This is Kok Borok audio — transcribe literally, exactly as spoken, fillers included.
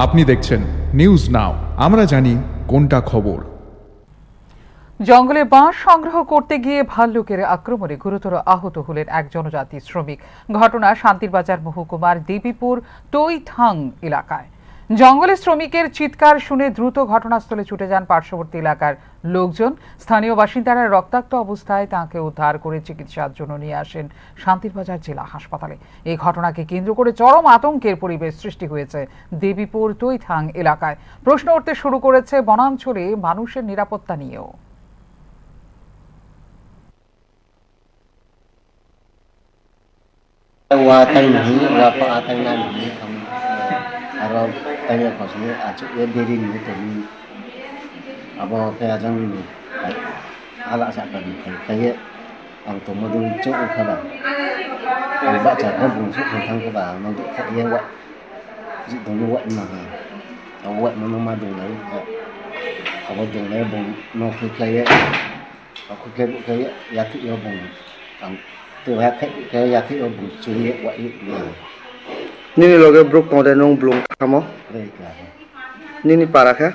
আপনি দেখছেন news now, আমরা জানি কোনটা খবর। জঙ্গলে বাঁশ সংগ্রহ করতে গিয়ে ভাল্লুকের আক্রমণে গুরুতর আহত হলেন এক জনজাতি শ্রমিক। ঘটনা শান্তিরবাজার মহকুমার দেবীপুর তৈথাং এলাকায়। জঙ্গলে শ্রমিকের চিৎকার শুনে দ্রুত ঘটনাস্থলে ছুটে যান পার্শ্ববর্তী এলাকার লোকজন। স্থানীয় বাসিন্দারা রক্তাক্ত অবস্থায় তাঁকে উদ্ধার করে চিকিৎসার জন্য নিয়ে আসেন শান্তিরবাজার জেলা হাসপাতালে। এই ঘটনাকে কেন্দ্র করে চরম আতঙ্কের পরিবেশ সৃষ্টি হয়েছে দেবীপুর তৈথাং এলাকায়। প্রশ্ন উঠতে শুরু করেছে বনাঞ্চলে মানুষের নিরাপত্তা নিয়েও। Wa taini hwnwi, wa pha taina hwnwi ang aro taina khosni achuk ye deri ni tongwi abo khe ajang ni ala sa ka ni khai khai ye ang tongma dun chuk kha ba ang ba cha ko bung su khai thang kha ba ang nang kha ye wa ji dong wa ma ha abo wa ma ma dong lai abo dong lai bung no khai khai ye Aku kebo kaya yati yo bung. Ang tu ya kaya yati yo bung churi wa i. Nini loge bruk tong de nung blung khamo? Reka. Nini para khe?